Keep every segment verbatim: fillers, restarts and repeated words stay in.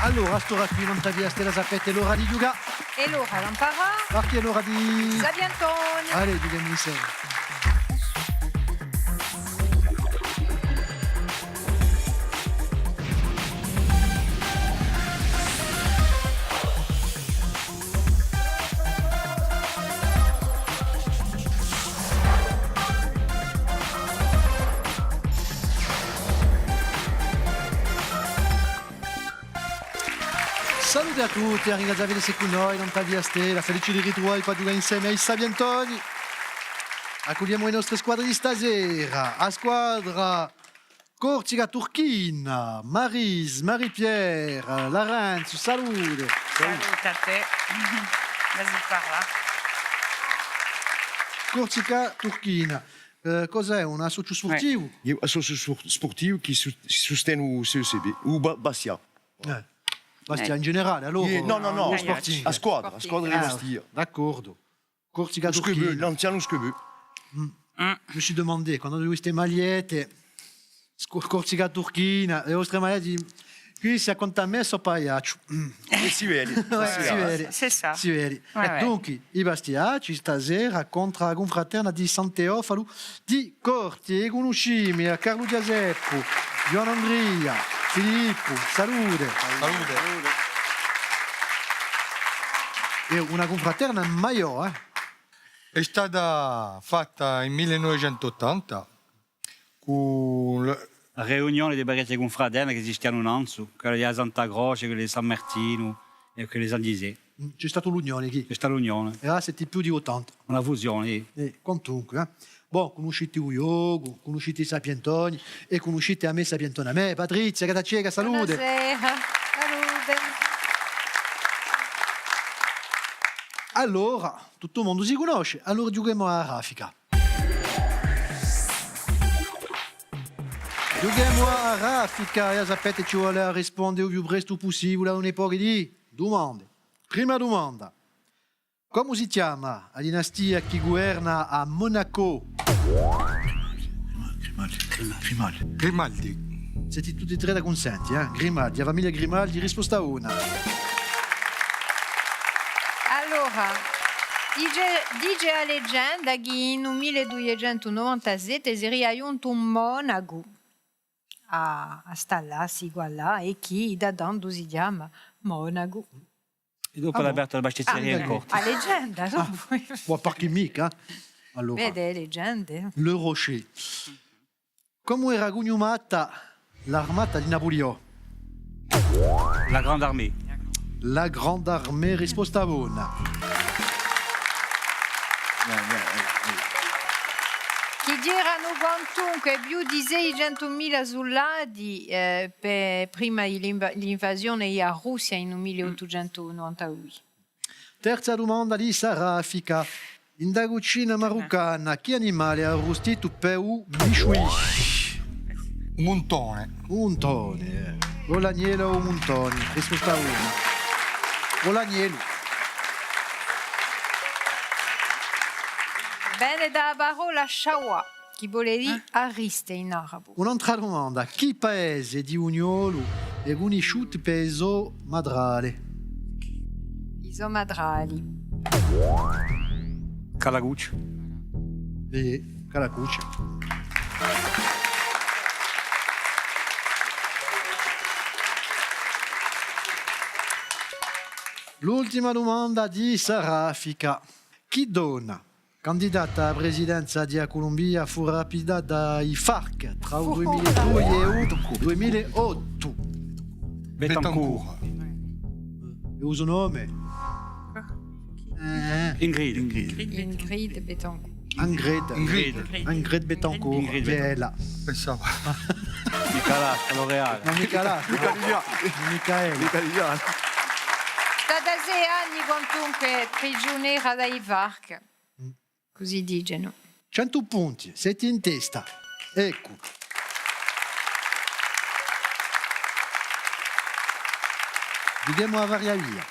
Allora, à st'ora quì, nant'à Via Stella, sapete, hè l'ora di ghjucà. Hè l'ora d'amparà. Parchì hè l'ora di... Sapientoni. Allez, ghjuchemu inseme. Salute à tutti, à ringrazià vi d'esse cù noi, nant'à Via Stella, felice di ritruvà vi pà ghjucà inseme à i Sapientoni. Accugliemu e nostre squadre di stasera, a squadra Corsica Turchina, Marise, Marie-Pierre, Larenzu, salute. Salute à tè. Vas-y, parla. Corsica Turchina, eh, cos'hè, un associu spurtivu? Hè un associu spur-, spurtivu chì su-, sustene u C E C B, u Ba-, Bastia. Eh. Bastia in generale, allora? Iè, nò, nò, nò. U Sporting. A squadra, a squadra di Bastia. Ah, d'accordu. Corsica Turchina. L'anzianu Squebeu. Mm. Je me suis demandé, quandu vecu ste magliette, scu-, Corsica Turchina, e vostre magliette, quì s'è quant'à mè sò pagliacciu. È si vede, si vede. C'est ça. Si vede. Ouais, ouais. Dunque, i Bastiacci stasera contr'à a cunfraterna di San Teofalu di Corti, è cunniscimu à Carlu Ghjaseppu, Ghjuvan Andria, Filippu, salute. Salute. Hè una cunfraterna maiò, eh? Hè stata fatta in mille novecentu ottanta cù l-, a riunione di parechje cunfraterne chì esistianu nanzu, quella di a Santa Croce, quella di San Martinu è quella di San Ghjisè. Mm, ci hè stata l'unione, chì? Ci hè stata l'unione. È ora site più di ottanta. Una fusione, sì. Eh, quantunque, eh. Bon, cunniscite u ghjocu, cunniscite i Sapientoni è cunniscite a me Sapientona à mè, Patrizia Gattaceca, salute. Bonasera. Salute. Allora, tuttu u mondu si cunnosce, allora ghjuchemu à a raffica. Ghjuchemu à a raffica, è sapete, ci vole à risponde u più prestu pussibule à un pocu di dumande. Prima dumanda. Comu si chjama a dinastia chì guverna à Monaco? Grimaldi. Grimaldi. Grimaldi. Site tutti è trè d'accunsentu, eh? Grimaldi, a famiglia Grimaldi, risposta una. Allora, dice, dice a legenda chì in u mille duiecentu novantasette seria ghjuntu un monacu à, à stallassi quallà è chì da tandu si chjama Monacu. È dopu l'hà apertu a pasticceria in Corti. A legenda, dopu. Ma parchì micca, eh? Allora. Vede, legende. Le Rocher. Comu era cugnumata l'armata di Napuliò? La Grande Armée. La Grande Armée, risposta bona. Chì c'eranu quantunque più di seicentumila suldati, eh, pè, prima di l'inva-, l'invasione di a Russia in u mille ottucentu novantadui. Terza dumanda di sta raffica. In a cucina maruccana, chì animale hè arrustitu pè u méchoui? U muntone. U muntone, eh. O l'agnellu o u muntone. Risposta una. O l'agnellu. Vene da a parolla shawa, chì vole dì arriste in arabu. Un'altra dumanda. Chì paese di u Niolu hè cunnisciutu pè i so matrali? I so matrali. Calacuccia. Iè, Calacuccia. L'ultima dumanda di sta raffica. Chì donna candidata à a presidenza di a Culumbia fù rapita da i FARC trà u dui mila è dui è u dui mila è ottu? Betancourt. È u so nome? Eh. Ingrid. Ingrid Betancourt. Ingrid. Ingrid. Ingrid Betancourt. Ingrid Betancourt. Bella. Pensava. Nicolas, L'Oréal. Ma Nicolas, Micaela. Micaela. Stata sei anni quantunque prigiunera da i FARC. Cusì dicenu. Centu punti, site in testa. Eccu. Videmu a varia via.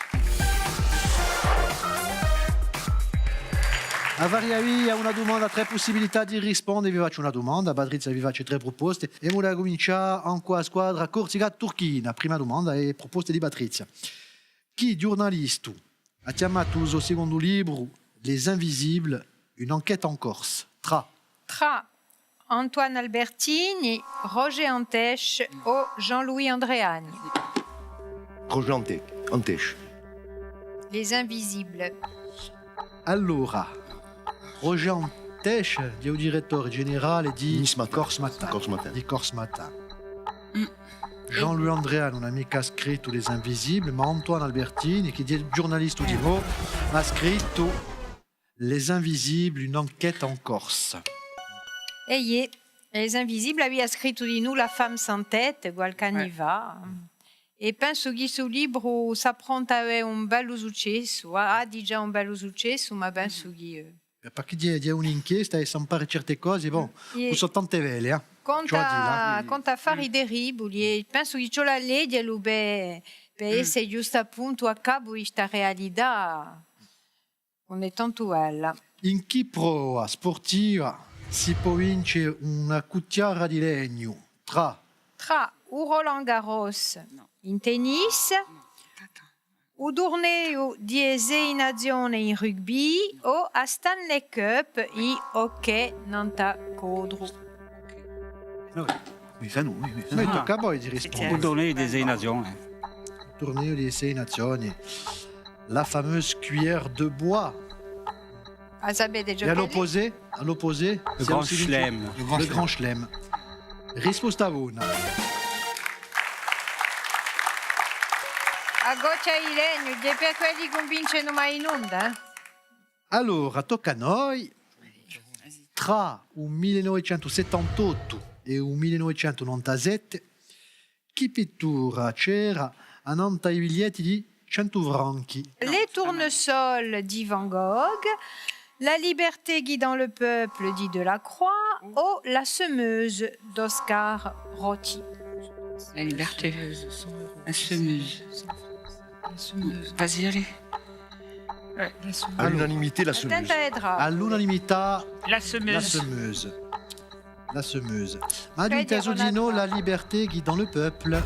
Avariavi una dumanda, trè pussibilità di risponde, vi facciu una dumanda, Patrizia vi face trè pruposte, è emu da cumincià incù a squadra Corsica Turchina. Prima dumanda è pruposte di Patrizia. Chì ghjurnalistu hà chjamatu u so secondu libru Les Invisibles, une enquête en Corse? Trà. Trà Antoine Albertini, Roger Antech o Jean-Louis Andreani? Roger Ante-, Antech. Les Invisibles. Allora, Roger Antech hè u direttore generale di Nice Matin. Corse Matin. Corse Matin. Di Corse Matin. Mm. Jean-Louis Andreani ùn hà micca scrittu Les Invisibles, ma Antoine Albertini, chì hè ghjurnalistu di mo, hà scrittu Les Invisibles, une enquête en Corse. È iè, Les Invisibles avia scrittu dinù La Femme sans tête qualchì anni fà. È pensu chì stu libru s'appronta à avè un bellu successu, hà, hà digià un bellu successu, ma pensu chì, eh, Perchè ci hè, ci hè un'inchiesta è s'ampara certe cose, bon, iè, cù sò tante vele, eh. Conta, ci vole à dì, là, conta affari terribuli, è pensu chì ci vole à leghjelu per, per esse ghjustu à puntu à capu di sta realità. Ùn hè tantu bella. In chì prova spurtiva si pò vince una cuchjara di legnu trà... Trà u Roland Garros in tennis, u turneu di e Sei Nazione in rugby o a Stanley Cup in hockey nant'à codru. Nò, oui, ça, nò, oui, oui, ça. Ma tocca à voi di risponde. U turneu di e Sei Nazione. U turneu di e Sei Nazione. La fameuse cuillère de bois. A sapete, à l'opposé, à l'opposé, le Grand Chelem. Le Grand Chelem. Risposta bona. A cuchjara di legnu, hè per quelli chì ùn vincenu mai nunda, eh? Allora, tocca à noi. Trà u mille novecentu settantottu è u mille novecentu novantasette, chì pittura c'era annantu à i biglietti di centu franchi? Les Tournesols di Van Gogh, La Liberté guidant le peuple di Delacroix o La Semeuse d'Oscar Roty? La Liberté. La Semeuse. La Semeuse. Vas-y, allez. Ouais, La Semeuse. À l'unanimité, La Semeuse. Attends, Edra. À l'unanimità, La Semeuse. La Semeuse. La Semeuse. Ma dunque, t'as dit non, La Liberté guidant le peuple.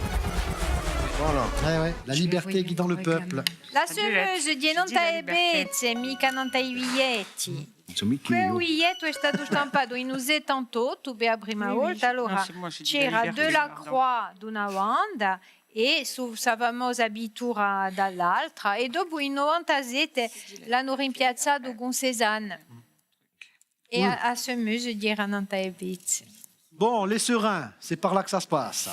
Voilà. Eh ouais, La Liberté guidant le peuple. La Semeuse, hè nant'à e pezze, micca nant'à i biglietti. Quì u bigliettu hè statu stampatu in u settantottu per a prima volta, allora c'era Delacroix d'una banda è sta famosa pittura da l'altra, è dopu in novantasette l'anu rimpiazzatu cun Cézanne. È a, a Semeuse era nant'à e pezze. Bon, les Serins, c'est par là que ça se passe.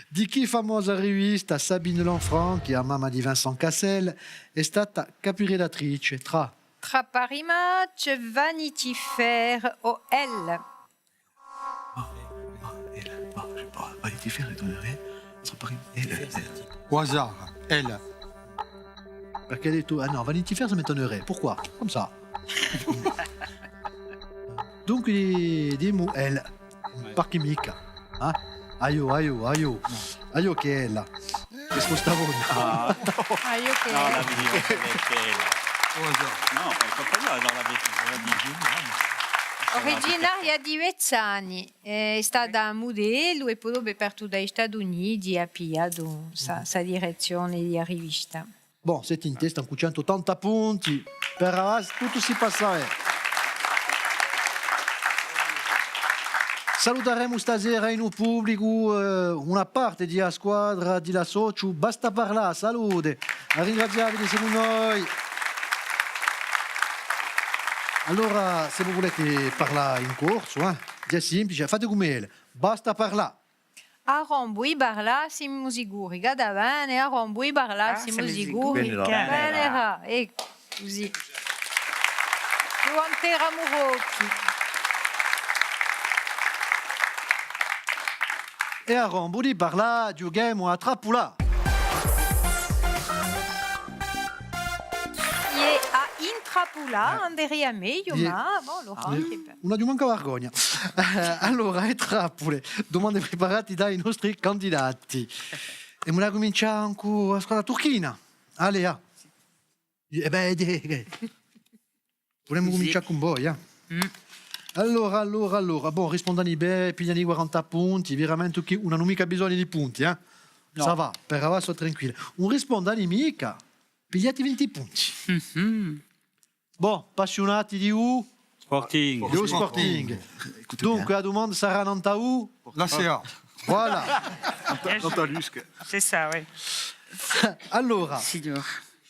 Di chì famosa rivista Sabine Lanfranchi, chì hè a mamma di Vincent Cassel, hè stata capiredattrice? Trà... Trà Paris Match, Vanity Fair o Elle? Ah, ah, Elle, ah, je sais pas, Vanity Fair, m'étonnerait. Entre Paris, Elle, Elle. Au hasard, Elle. Perchè hà dettu, ah nò, Vanity Fair, ça m'étonnerait. Pourquoi ? Comme ça. Dunque, di-, dimu Elle. Perchè micca. Eh? Aiò, aiò, aiò. Aiò chì hè Elle. Risposta bona. Ah. Aiò chì hè Elle. Nò, la vidi, nò, la vidi. Originaria di Vezzani, hè stata mudellu è po dopu hè partuta à i Stati Uniti, hà pigliatu sta, sta direzzione di a rivista. Bon, site in testa cù centu ottanta punti, per avà tuttu si passa, eh. Saluteremu stasera in u publicu, eh, una parte di a squadra di l'associu Basta Parlà. Salute, à ringrazià vi d'esse cù noi. Allora, s'è vo vulete parlà in corsu, eh, hè simplice, fate cum'è Elle. Basta parlà. À rombu di parlà, simu sicuri chì và bè, à rombu di parlà, simu sicuri chì venerà. Eccu, cusì. Quant'eramu pochi. È à rombu di parlà, ghjuchemu à trappulà. Iè, à intrappulà, eh, anderia megliu, iè, ma, bon, allora, iè, chì bè. Ùn aghju mancu vergogna. Eh, allora, e trappule, dumande preparate da i nostri candidati. È emu da cumincià cù a squadra turchina. Allez, ah. Eh bè, eh, eh. Pudemu cumincià cun voi, eh? Allora, allora, allora. Bon, rispondenu bè, piglianu quaranta punti, veramente chì ùn anu micca bisognu di punti, eh? Ça va, per avà sò tranquillu. Ùn rispondenu micca, pigliate vinti punti. Bon, appassiunati di u Sporting. Di u Sporting. Dunque, a dumanda sarà nant'à u... L'A C A. Voilà. Nant'à l'U S C. C'est ça, oui. Allora,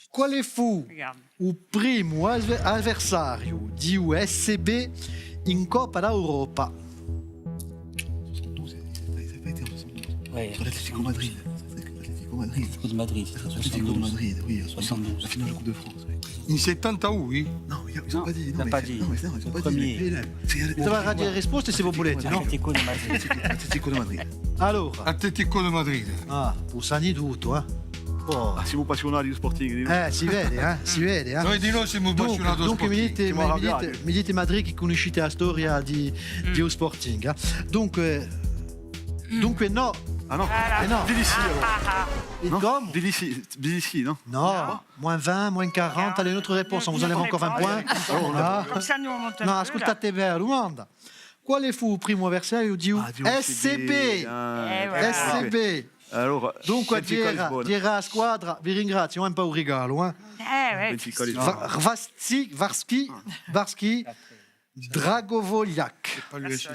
quale fù u primu avve-, avversariu di u S C B in Coppa d'Europa? Soixante-douze, ça, ça a été en soixante-douze. Ouais. Sur l'Atlético Madrid. L'Atlético Madrid. L'Atlético de Madrid, c'était en soixante-douze. L'Atlético de Madrid, oui, en soixante-douze. Soixante-douze. La finale de la Coupe de France, oui. Non, ils ont pas dit, non, mais c'est, non, mais c'est, non, c'est pas dit, mais P L M. Vous avez la réponse, si vous voulez, non ? Atlético de Madrid. Atlético de Madrid. Atlético, Atlético de Madrid. Alors. Atlético de Madrid. Ah, vous savez tout, hein. Oh. Ah, simu appassiunati di Sporting, di noi. Eh, si vede, eh, si vede, eh. Noi di noi simu appassiunati di Sporting. Dunque, mi dite, mi dite, mi dite, Madrid, chì cunniscite a storia di, di u Sporting, eh. Dunque, dunque nò. Ah nò. Eh nò. Dilli sì, allora. È cumu? Dilli sì, dilli sì, nò? Nò. Moins vingt, moins quarante, allez, une autre réponse, on vous enlève encore vingt points. Comme ça, nous, on monte un peu, là. Nò, ascultate bè a dumanda. Quale fù u primu avversariu di u S C B? Ah, di u S C B. Eh, voilà. S C B. Allora, dunque, Benfica Lisbona. Di era a squadra, vi ringraziu, hè un pò un rigalu, eh. Eh, ouais. Benfica Lisbona. Va-, Varski, Varski, Varski, Dragovoljac.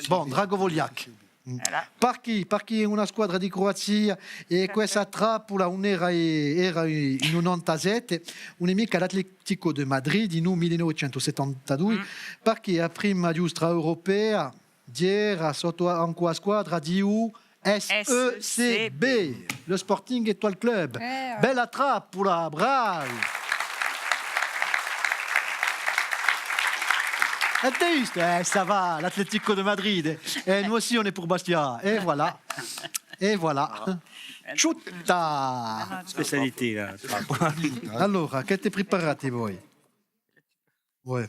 Bon, Dragovoljac. Voilà. Parchì, parchì hè una squadra di Cruazia è questa trappula ùn era, era in u novantasette, ùn hè micca l'Atlético de Madrid in u mille novecentu settantadui, parchì a prima ghjustra europea era sottu ancu a squadra di u S E C B, le Sporting Étoile Club. Eh, ouais. Bella trappula, bravi! Avete vistu? Eh, ça va, l'Atlético de Madrid. Eh, nous aussi, on est pour Bastia. Et voilà. Et voilà. Ciutta! Spécialité, là. Allora, chì avete priparato voi? Ouais.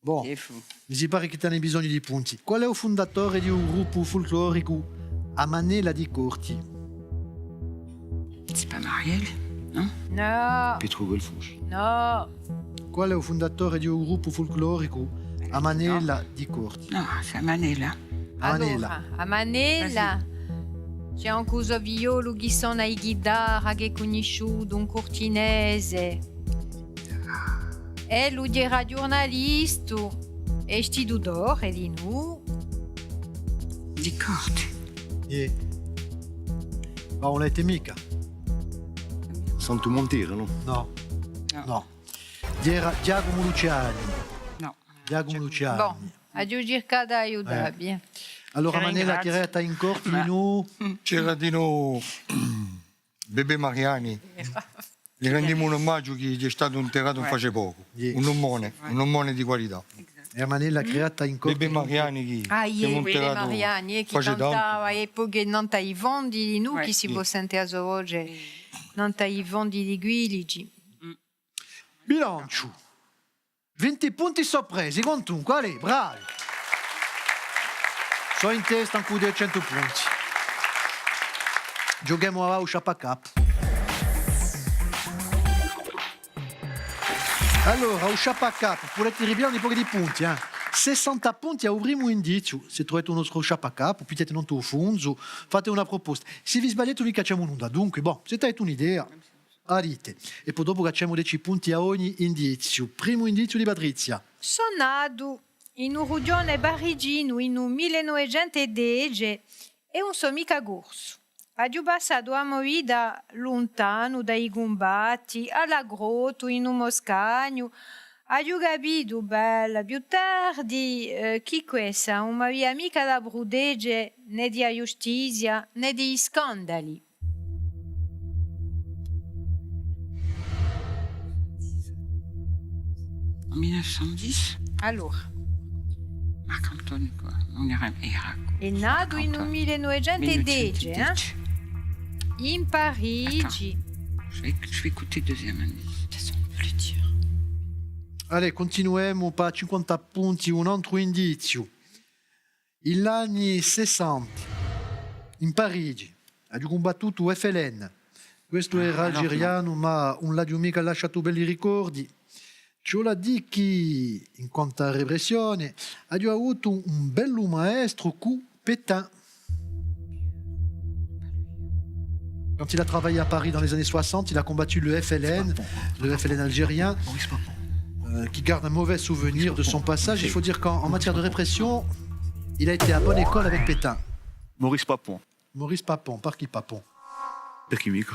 Bon, mi si pare chì t'ani bisognu di punti. Qual hè u fundatore di u gruppu fulcloricu A Manella di Corti? C'est pas Marielle, non ? Nò. Petru Guelfucci. Nò. Qual hè u fundatore di u gruppu fulcloricu A Manella di Corti? Nò, c'est A Manella. A Manella. Allora, A Manella, ci hè ancu u so figliolu chì sona a ghitarra, chì hè cunnisciutu, un curtinese. Ellu era ghjurnalistu è istitutore dinù. Di Corti. Iè. Ma ùn l'avete micca. Santu Montera, nò? Nò. Nò. Nò. Era Ghjacumu Luciani. Nò. Ghjacumu Luciani. Bon, aghju circatu d'aiutà vi, eh. Allora, A Manella, chì era in Corti dinù? C'era dinù Bebè Mariani. Li rendimu un omagiu chì hè statu interratu ùn face pocu. Iè. Un omone, un omone di qualità. Esattu. È A Manella creata in Corti. Bebè Mariani chì... Ah, iè, Bebè Mariani, eh, chì cantava à epoche nant'à i fondi dinù, chì si pò sente a so voce nant'à i fondi di Quilici. Bilanciu. Vinti punti sò presi, quantunque, allez, bravi! Sò in testa cù duiecentu punti. Ghjuchemu à u sciappacapu. Allora, u sciappacapu, pudete ripiglià un pocu di punti, eh. Sessanta punti à u primu indiziu, s'è truvate u nostru sciappacapu, pigliate notu u funzu, fate una pruposta. S'è vi sbagliate, ùn vi cacciemu nunda. Dunque, bon, s'è avete un'idea, a dite. È po dopu cacciemu deci punti à ogni indiziu. Primu indiziu di Patrizia. Sò natu in u rughjone pariginu in u mille novecentu è dece è ùn sò micca corsu. Aghju passatu a mo vita luntanu da i cumbatti, à l'aggrottu, in u mo scagnu. Aghju capitu, bella, più tardi, eh, chì quessa ùn m'avia micca da prutege nè di a ghjustizia, nè di i scandali. En mille neuf cent dix ? Allora. Marc-Antoine, quoi. On dirait, era, quoi. Hè natu in u mille novecentu è dece, eh ? In Parigi. Attends. Je vais, je vais écouter le deuxième indice. De toute façon, on peut le dire. Allez, cuntinuemu pà cinquanta punti, un antru indiziu. In l'anni sessanta, in Parigi, aghju cumbattutu u F L N, Questu era algerianu, ma ùn l'aghju micca lasciatu belli ricordi. Ci vole à dì chì, in quantu à a ripressione, aghju avutu un bellu maestru cù Pétain. Quand il a travaillé à Paris dans les années soixante, il a combattu le F L N, le F L N algérien, euh, qui garde un mauvais souvenir de son passage. Il faut dire qu'en, en matière de répression, il a été à bonne école avec Pétain. Maurice Papon. Maurice Papon, perchè Papon? Perchè micca?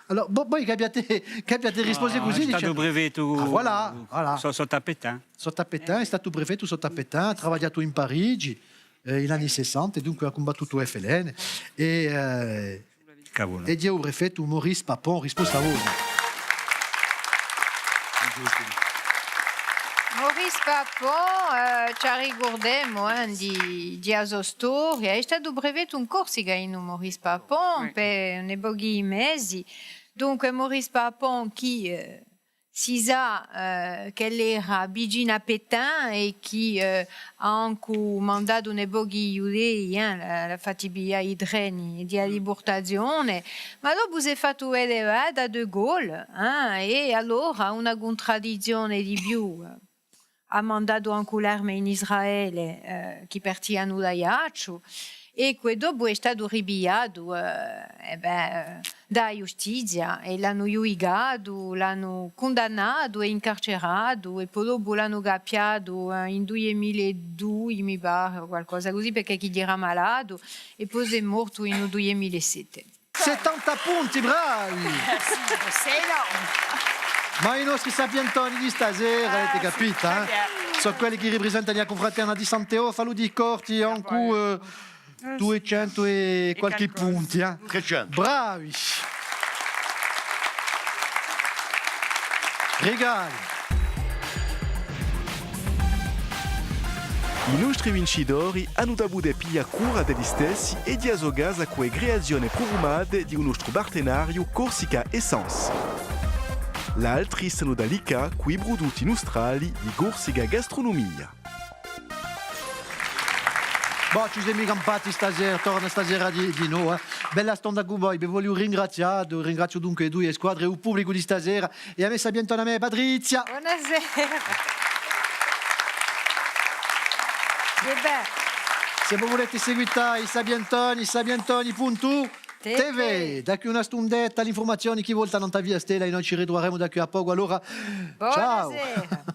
Allora, vo-, voi chì aviate, chì aviate rispostu cusì, hè statu prefettu. Ah, voilà, voilà. Sottu à Pétain. Sottu à Pétain, hè statu prefettu sottu à Pétain, hà travagliatu in Parigi, eh, in l'anni sessanta, è dunque hà cumbattutu u F L N, è, eh, è hè u prefettu Maurice Papon, risposta bona. Maurice Papon, eh, ci arricurdemu, eh, di, di a so storia. Hè statu prefettu in Corsica, in Maurice Papon, per uni pochi mesi. Dunque, Maurice Papon, chì, eh, si sà, eh, ch'ellu era vicinu à Pétain è chì, eh, hà ancu mandatu uni pochi di Ghjudei, eh, l'hà, l'hà fatti piglià i treni di a dipurtazione, ma dopu s'hè fattu vede da De Gaulle, eh, è allora una cuntradizzione di più, eh, hà mandatu ancu l'arme in Israele, eh, chì partianu da Aiacciu, è chì dopu hè statu ripigliatu, eh, è bè, da a ghjustizia, è l'anu ghjudicatu, l'anu cundannatu è incarceratu, è po dopu l'anu cappiatu, eh, in dui mila è dui, mi pare, o qualcosa cusì, perchè chì era malatu, è po s'hè mortu in u dui mila è sette. Settanta punti, bravi! Sì, sì, no. Ma i nostri sapientoni di sta sera, avete capitu, eh? Sò quelli chì ripresentanu a cunfraterna di San Teofalu di Corti, ancu, eh, duiecentu è qualchì punti, eh? Trecentu. Bravi! Rigali! I nostri vincitori anu da pudè piglià cura di elli stessi è di a so casa cù e creazione prufumate di u nostru partenariu Corsica Essence. L'altri s'anu da liccà cù i prudutti nustrali di Corsica Gastronomia. Bò, ci semu campati sta sera, torna sta sera di, di novu, eh. Bella stonda cù voi, vi vogliu ringrazià, ringraziu dunque e duie squadre, u publicu di sta sera, è a me sapientona, a me Patrizia. Bonasera. È bè. S'è vo vulete seguità i Sapientoni, sapientoni puntu T V. T V. Da quì à una stundetta l'infurmazione chì volta nant'à Via Stella è noi ci ritruveremu da quì à pocu. Allora, ciao. Bonasera.